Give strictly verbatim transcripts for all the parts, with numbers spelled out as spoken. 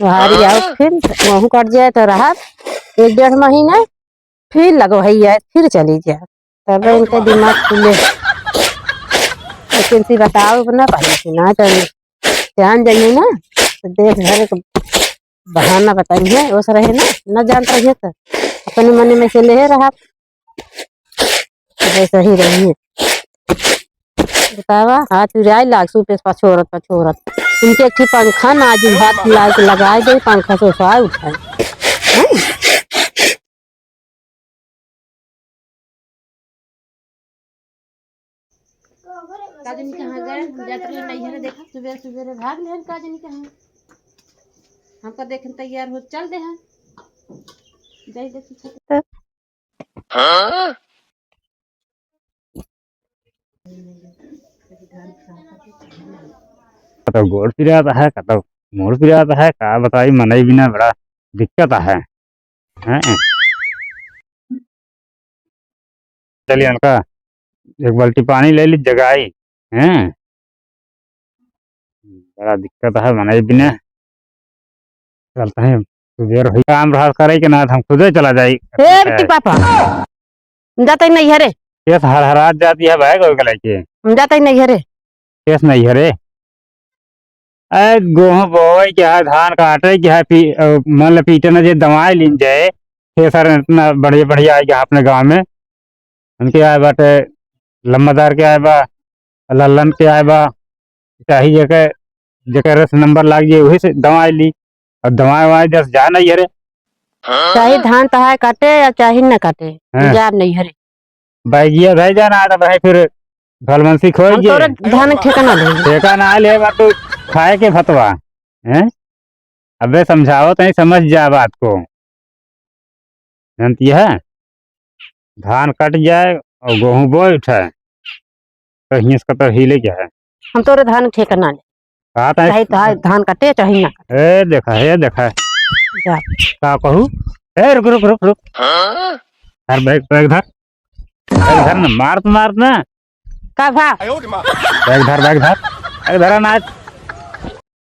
तोहारी आओ फिर, वहूँ कट जाए तो रहब एक डेढ़ महीना, फिर लगो है ये, फिर चली जाए, तब इनका दिमाग खुले। लेकिन सी बताओ ना पहले से ना, तो जान जाइए ना, तो देख भर के बहाना बताइए, ओस रहे ना, ना जानत रहिए तो अपने मने में से ले रहा, वैसे ही रहिए। बतावा, हाथ उजाई लाग सुबह पछोरत पछोरत। इनके एक ठे पंखा ना आज हाथ लाग लगाए दे, पंखा से उठा उठाए। हैं? का जानी कहाँ गए, हम जात रहे नैहरे, देखा सुबह सुबह भाग लेन, का जानी कहाँ। हमका देखे तैयार हो चल दे हैं। जाई देखी छत। कतौ गोड़ पिरात है, कतौ मूड़ पिरात है, का बताई, मनई बिना बड़ा दिक्कत है। हैं? चलिए, उनका एक बाल्टी पानी ले ली, जगाई, हैं? बड़ा दिक्कत है, मनई बिना। चलते हैं, सुबेर होई, काम रहा करे के ना, हम खुदे चला जाई। ए, बिट्टी पापा, हम जाते ही नहीं है रे। केस हरहरात जाती है भाई, कोई के लेके। हम जाते ही नहीं है रे। केस नहीं है रे। ए, गेहूं बोवे के है, धान काटे के है, पी-, अ, मान ले पीटे न जे दवाई लीन जाए, थ्रेसर इतना बढ़िया बढ़िया आए गया अपने गांव में। उनके आए बाटे, लम्बादार के आए बा, लल्लन के आए बा, चाहे जेके, जेके रस नंबर लाग जाए, वही से दवाई ली। और दवाई ववाई दस जा नहीं है रे। चाहे धान तहार काटे या चाहे न काटे, हाँ। जा नहीं है रे। बैगिया धई जाना, तो भाई फिर भलमनसी खोई हम गए। तोरे धान ठेका ना लेंगे। ठेका ना ले, बा तू खाए के भतवा, हैं? अबे समझाओ, तनी समझ जा बात को। जानती है, धान कट जाए और गेहूं बोए उठे, तो हिंस कतर हिले क्या है? हम तोरे धान ठेका ना ले। कहा था चाहे तो धान कटे, चाहे ना कटे। ए, देखा, ए, देखा। जा। का कहू? ए, रुक, रुक, रुक, रुक। धर बैग, बैग धर। बैग धर ना, मार तो मार ना। का भा? बैग धर, बैग धर। बैग धरा ना।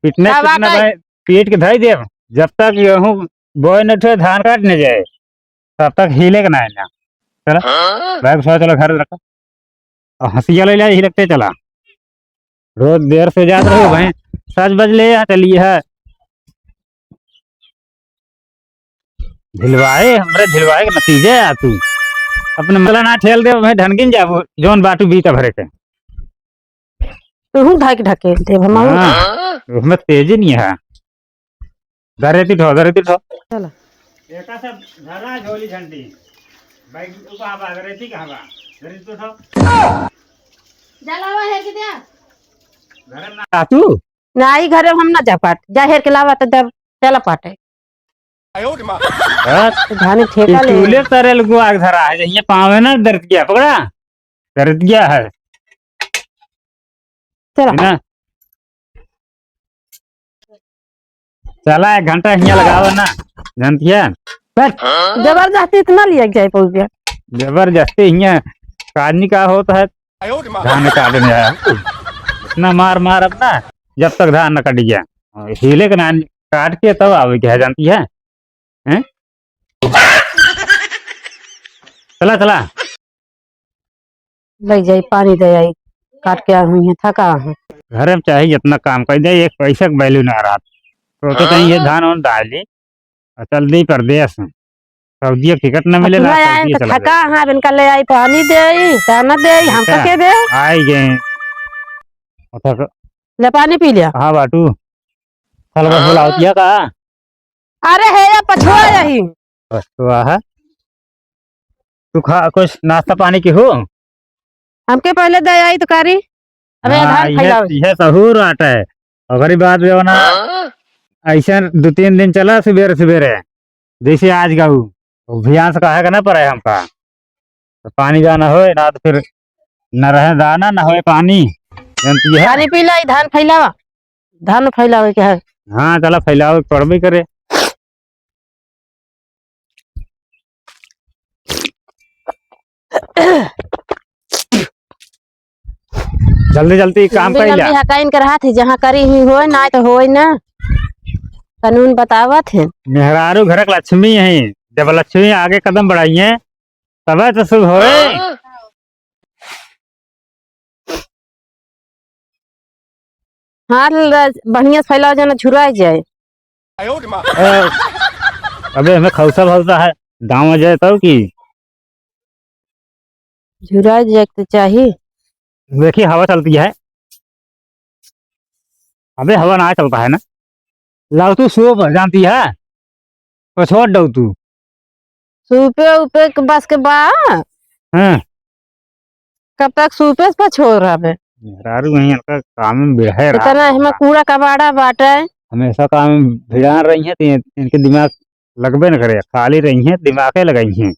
पीटने, का बात पीटने है? भाई, पीट के धई देब। जब तक गेहूं बोए न उठे, धान काट न जाए, तब तक हिले के ना है ना। चला, हाँ? बैग उठाओ, चलो घर रखो। और हंसिया ले ले, हिलकते चला। रोज देर से जात रहो भाई, सज बज ले यहाँ चली है। ढिलवाए, हमरे ढिलवाए के नतीजे आ तू। अपने मला ना ठेल दे भाई, ढनगिन जाबो, जौन बाटू बीता भरे के। तुहूँ ढक ढकेल देब हम। हाँ, उसमें तेजी नहीं है। दरेती ठो, दरेती ठो। चला। एका सब धरा झोली झंडी। बैग ऊपर आवा, दरेती कहाँ बा? दरेती ठो। जलावा है कि द्या? घर में ना आ तू? नाही, घरे हम ना जा पाट। जा हेर के लावा तो दब, चला पाटे। हाँ? तो धाने ठेका ले। चूल्हे तरे लगो आग धरा है, ये पाँव है ना, दर्द किया, पकड़ा? दर्द किया है। चला। है ना? चला, एक घंटा हियाँ लगावा ना, जानती है? बैठ। जबरदस्ती इतना लिया जाए पहुँच गया। जबरदस्ती हियाँ काजनी का होता है, धान काटने आया। इतना मार मार अपना, जब तक धान न कट गया, हिले के ना काट के तब आवे के है, जानती है? हैं? चला, चला। ले जाई, पानी दे आई, काट के आ हुई है, थका है। घर में चाहे जितना काम कर दे, एक पैसा के value ना रहा। सोचो कहीं ये धान वान डाली, और चल दी परदेस में। सऊदिया टिकट न मिले, ना अपना आए सऊदिया तो चला थका जाए। हाँ, इनका ले आई, पानी दे आई, दाना दे आई, हमका अच्छा, के दे? आई गए। अच्छा, ले पानी पी लिया। हाँ बाटू, हलवा हाँ। फुलावतिया का? अरे हे या पछुआ यही। पछुआ है। तू खा, कुछ नाश्ता पानी की हो? हमके पहले दे आई तो कारी। अबे हाँ, धान ये, फैलाओ। ये सहूर आटा है। ओकरी बाद जो ना, हाँ? ऐसे दो तीन दिन चला सुबेरे सुबेरे, जैसे आज का हूँ, अभ्यास का है का ना पड़े हमका। तो पानी जाना होए ना, तो फिर न रहे दाना, न होए पानी, जानती है? पानी पी लाई, धान फैलावा, धान फैलावे के है। हाँ, चला फैलावे के पड़बे करे। जल्दी जल्दी काम लंबी कर लंबी लिया। हकाइन कर हाथ ही, जहाँ करी ही होए ना, तो होए ना। कानून बतावत है। मेहरारू घर क लक्ष्मी है, जब लक्ष्मी आगे कदम बढ़ाई है, तबे तो शुभ होए। हाथ ल-, बढ़िया से फैलाओ, जना झुराई जाए। ए, अबे हमें खौसा भौसा है, दाम आ जाए तब की। झुराई जाए के तो चाही। देखी, हवा चलती है। अबे हवा ना चलता है ना। लाओ तू सूप जानती है, पछोड़ दो तू। सूपे उपे के बस के बा? हाँ। कब तक सूपे से पछोड़ रहबे? मेहरारू हैं, इनका काम में बिढ़े रहा इतना है। हमें कूड़ा कबाड़ा बाटे। हमेशा काम में भिड़ान रही हैं, तो ये, इनके दिमाग लगबे न करे, खाली रही हैं, दिमागे लगाई हैं।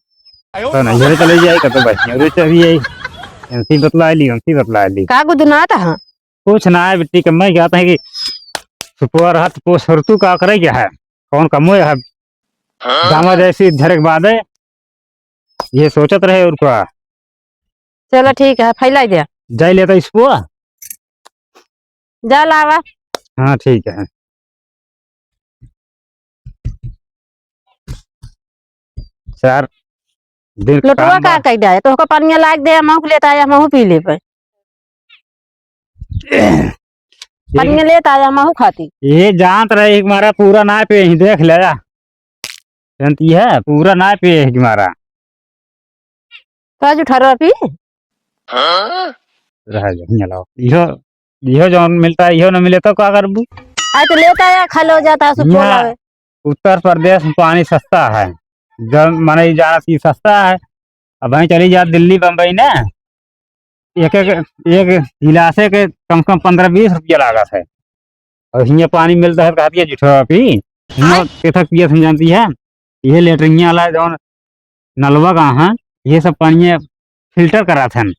तो नहीं, घरे चले जाए, कब तो बस, घरे चली आई। इनसे बतला ली, उनसे बतला ली। का गुदनात है? कुछ ना है बिट्टी के, मैं कहता है कि सुपुआ रहा तो पोस, और तू का करे क्या है? कौन कमो है? हाँ? दामा जैसी धरे के बाद है, ये सोचत रहे और का। चलो ठीक है, फैलाई दे। जाई लेता इसको। जा लावा। हाँ, ठीक है। चार दिन का लोटवा काम का बा। कह दे, तो ओकर पनिया लाग दे, हमहू के लेता है, हमहू पी लेबे। पनिया लेता है, हमहू खाती। ये जानत रहे कि हमारा पूरा ना पे ही देख ले जा। जानती है, पूरा ना पे है हमारा। का जुठारो पी? रह जा, हियाँ लाओ। इहो, इहो जौन मिलता है, इहो न मिले तो का करबू? अरे तो लेता है, खा लो जाता है, सुपौल हियाँ आवे। उत्तर प्रदेश में पानी सस्ता है, जब मने जाना कि सस्ता है। अब वहीं चली जा दिल्ली, बम्बई ना, एक, एक, एक गिलासे के कम से कम पन्द्रह बीस रुपया लागत है। और हियाँ पानी मिलता है, कहती है जुठवा पी। हियाँ आय। केथक पियत हम जानती है, ये लेटरिंग वाला जौन नलवा का है, ये सब पानी फिल्टर करात हन,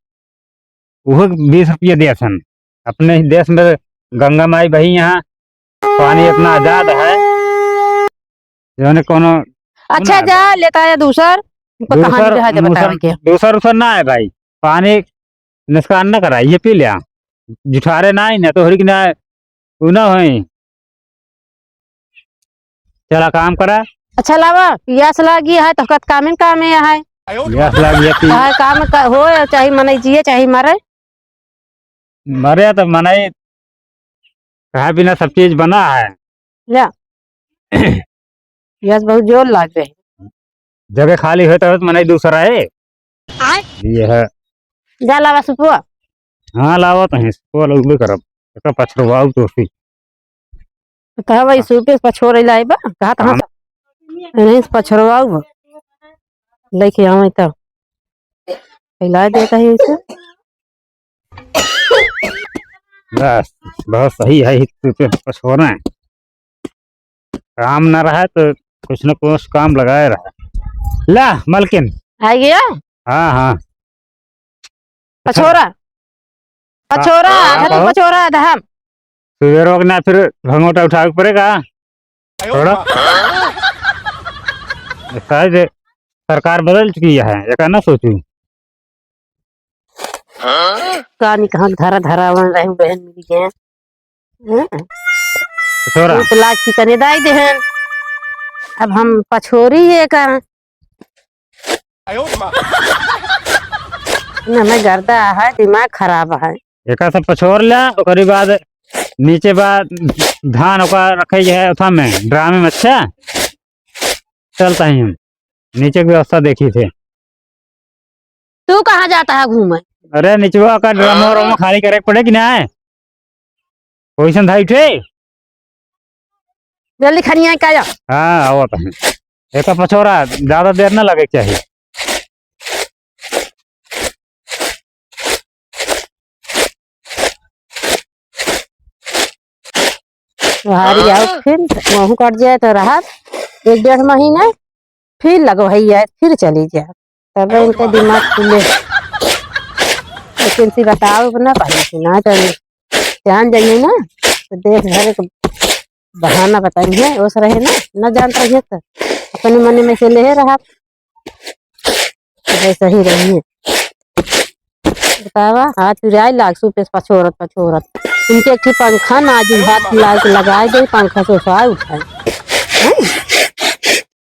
उहो बीस रुपया देत हन। अपने ही देश में गंगा माई बही, यहाँ पानी इतना आजाद है, जौन कोनो अच्छा, गुनाह जा, है। लेता है दूसर, उनको कहानी दूसर, रहा जब दूसर, बतावे के। दूसर, दूसर ना है भाई, पानी नुकसान ना कराई, ये पी लिया। जुठारे ना ही ना, तो होरी की ना, उ ना होई। चला काम करा। अच्छा लावा, पियास लागी है, तो कत कामे न कामे है। पियास लागी है, पी। है काम का हो, चाहे मनई जिए, चाहे मरे। मरे तो मनई, खाए पीना सब चीज बना है। या। पियास बहुत जोर लाग रही। जगह खाली होता है तो मनई दूसरा है। आय। ये है। जा लावा सुपुआ। हाँ, लावा तो है, सुपुआ लगबे करब। एका पछरवाऊ तो सी। तो कहा भाई, हाँ। सुपे से पछोरे लाए बा, कहा तो हाँ। नहीं से पछरवाऊ बा। लेके आवे तब। फैला देता है इसे। बस, बहुत सही है, सुपे से पछोरे। काम ना रहा तो कुछ न कुछ काम लगाए रहा। ला, मलकिन। आ गया? हाँ, हाँ। पछोरा। पछोरा, हाँ, अधम कहो। पछोरा, अधम। सुबेर वक्त ना फिर भंगोटा उठावे के पड़ेगा। थोड़ा। शायद सरकार बदल चुकी है, एका ना सोचू। का नहीं कहाँ धरा धरा वन रहे बहन मिल गए। हाँ? छोरा। तू तो लाज चिकने दाई देहन। अब हम पछोरी ये का। ना, मैं गर्दा है, दिमाग खराब है। एका सब पछोर ला, ओकरी बाद नीचे बा धान ओका रखे है ओथा में, ड्रामे में। अच्छा, चलता ही हम नीचे की व्यवस्था देखी थे। तू कहाँ जाता है घूमे? अरे निचवा का ड्रामा हाँ? व्रामा खाली करे के पड़े कि ना? कैसन था उठे? जल्दी खनिया का जा। हाँ, आवत है। एका पछोरा, ज्यादा देर ना लगे के चाहिए। भारी आओ फिर, वहू कट जाए तो रहा एक डेढ़ महीना, फिर लगो है यार, फिर चली जाए, तब इनका दिमाग खुले। लेकिन सी बताओ ना पहले से, ना तो जान जाइए ना, तो देश भर के बहाना बताइए, ओस रहे ना, ना जानत रहिए तो अपने मने में से ले रहा। ऐसा ही रहिए। बतावा, हाथ पिराए लाग, सुपे से पछोरत, पछोरत। इनके एक ठे पंखा नाजुक हाथ ला के लगाए दे, पंखा से उठा उठाए। हैं?